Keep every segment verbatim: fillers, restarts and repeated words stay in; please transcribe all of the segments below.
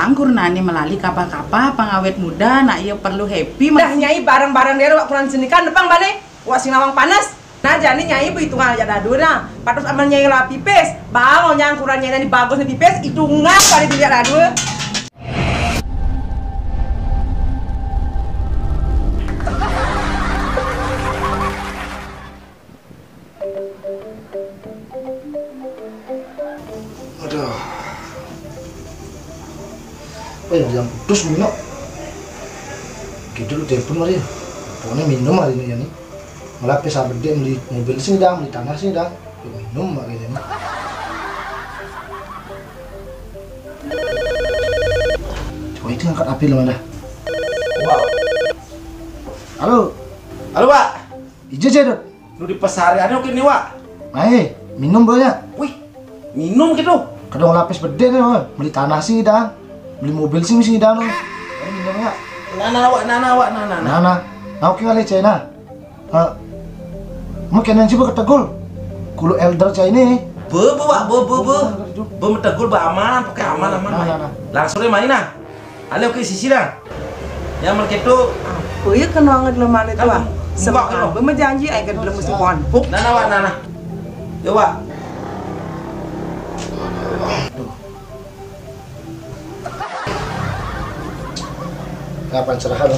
Anggur nani melali kapa-kapa, pang awet muda, nak iya perlu happy. Dah, masih. Nyai, barang-barang dia wak kunan sini kan, depang bane, wak sing nawang panas. Nah, jani nyai beitungan aja dadu nah. Patus amal nyai lah pipis. Bang, onyang kunan nyai nani bagus nih pipis, itungan pada dilihat dadu. Aduh. Oh ya, jam putus minum. Gitu lu telepon mari. Pokoknya minum hari ini ya nih. Malah pesa gede beli mobil sini dang, beli tanah sini dang. Lu minum makanya nih. Coba itu angkat H P lu mana? Wow. Halo. Halo, Pak. Ije je, Dut. Lu di pasar ada kini, Wak? Ae, minum banyak. Wih, minum gitu. Kedong lapis bede deh, Wak. Beli tanah sih dah. Beli mobil sih mesti dah, no. Ae, minum ya. Nana, Wak, nana, Wak, nana, nana. Nana. Nah, oke kali, China. Ha. Mau kena sih ketegul. Kulo elder cai ini. Be, be, Wak, be, be, be. Be metegul, be aman, pakai aman, aman. Nah, nah, nah. Langsung deh main, nah. Ale oke sisi dah. Ya, mereka itu. Apa ya kena anget lemah itu, ah? Semua belum menjanji, ayo ke dalam mesti pon. Nah, nah, Wak, nah, nah. Ya, Wak. Tuh. Kapan serahan?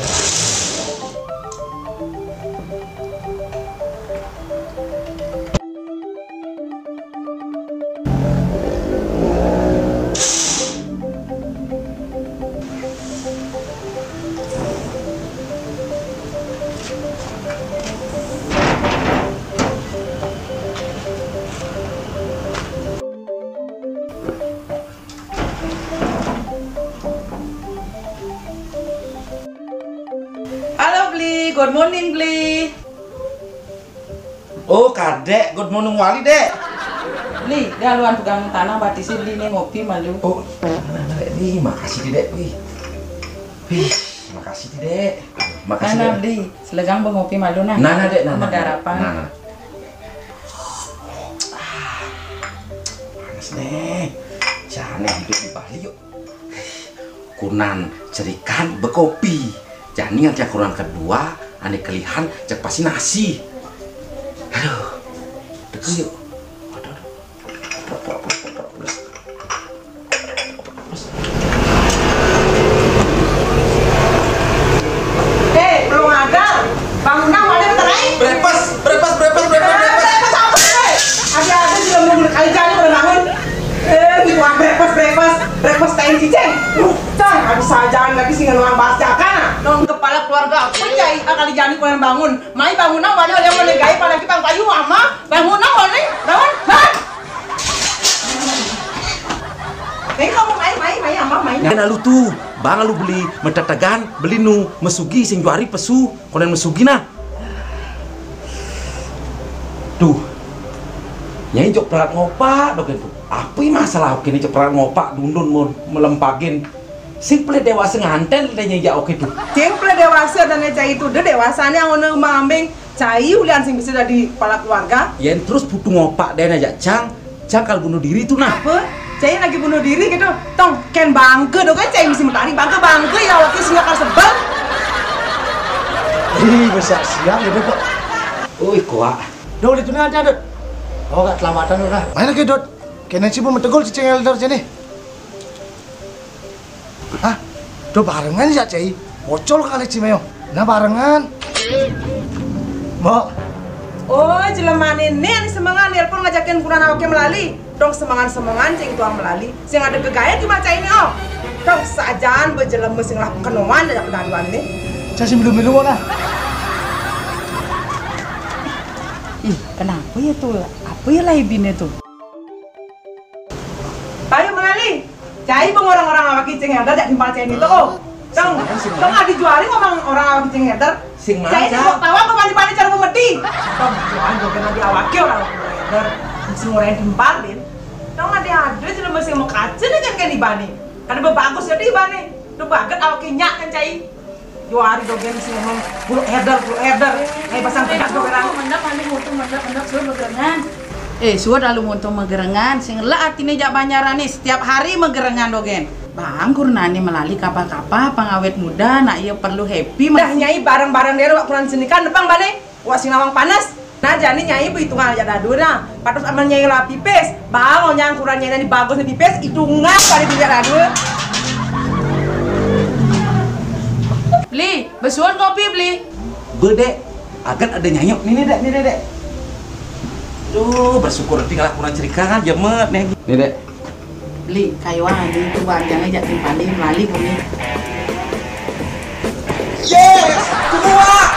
Halo, Bli. Good morning, Bli. Oh, kadek. Good morning wali, Dek. Bli, galuan pegang tanah batisi Bli ni ngopi malu. Oh, nah, nah, Dek. Nih, makasih, Dek. Wih. Wih, makasih, Dek. Makasih, Dek. Bli. Selegang bengopi malu nah. Nah, nah, Dek, nah, nah, nah. Nah, nah. Ah, panas nih. Jane hidup di Bali yuk. Kunan cerikan bekopi. Jani nanti kunan kedua, ane kelihan cek pasti nasi. Aduh, deket yuk. Aduh, aduh. Eh, belum ada. Bangun dah, mana bentar, eh? Breakfast, breakfast, breakfast, breakfast, breakfast. Breakfast apa, eh? Ada-ada juga belum kali jadi udah bangun. Eh, ini buat breakfast, breakfast, breakfast tai cicing. Cang, habis saja lagi sih ngeluar bahas jakan, ah. Dong kepala keluarga aku, cai, ah, kali jadi kalian bangun. Mai bangun, ah, mana ada mana gaya pada kita payu, ama. Bangun, ah, mana? Bangun, bangun. Mai kamu, mai, mai, mai, ama, mai. Nah, lalu tuh, bang lu beli metetegan, beli nu mesugi sing juari pesu, konen mesugi nah. Tuh. Nyai jok pelat ngopak dogen tuh. Apa masalah kini jok pelat ngopak dundun mun melempagin. Sing pele dewasa nganten deh nyai jak oke tuh. Sing pele dewasa dan cai itu deh dewasanya ngono mambing. Cai ulian sing bisa jadi kepala keluarga. Yen terus putu ngopak deh aja, Cang. Cang kalau bunuh diri tuh nah. Apa? Cai lagi bunuh diri gitu. Tong, ken bangke dong kan cai mesti metari bangke bangke ya waktu sing kar sebel. Ih, besar siang gitu kok. Ui, kuat. Dong, di tuna ada, Dot. Oh, gak selamatan udah. Mana ke, Dot? Kena cipu metegul cicing elder sini. Hah? Do barengan ya, Cai? Ocol kali Cimeo. Nah, barengan. Mbok. Oh, jelemane ne ane semengan nelpon ngajakin kunan awake melali. Dong semengan-semengan cing tuang melali. Sing ada gegaya di maca ini, oh. Dong sajaan bejeleme sing lah kenoan daripada aduan ini. Cai sing milu-milu nah. Ih, kenapa ya tuh? Apa ya lah ibine tuh? Payu mengali. Cai pengorang-orang awak kicing yang ada timpal cai itu. Oh. Tong, tong adi juari ngomong orang awak kicing header. Sing mana? Cai sing tawa ke bani-bani cara memedi. Tong, juari joget lagi awak orang header. Sing orang timpal din. Tong adi ada jelema sing mau kaca nih kan kan ibani. Kan bagus ya di ibani. Tuh banget awak nyak kan cai. Yo hari dogen sih ngomong, "Bulu herder, bulu herder." Ayo pasang tegak dogen. Mendap, mendap, mendap, mendap, suruh bergerengan. Eh, suat lalu muntung megerengan, sing lek atine jak Banjarane setiap hari megerengan dogen. Bang, kurunannye melali kapa-kapa, pang awet muda, nak iye perlu happy. Dah, Nyai, barang-barang dere wak kurenan senikan, depang bane, wak sing nawang panas. Nah, jani Nyai behitungan aja dadu, nah. Patos amen Nyai la pipis, bang, onyang kurenan Nyai nani bagus ni pipis, itungan pade bijak dadu. Beli, besuon kopi, Beli. Be, Dek, agan ade nyai. Nih, nih, Dek, nih, Dek. Duh, bersyukur tinggal kurenan cerika kan, jemet, nih. Nih, Dek. Beli, kayu aja itu wajahnya jak timpalin, lali kuni. Ye, semua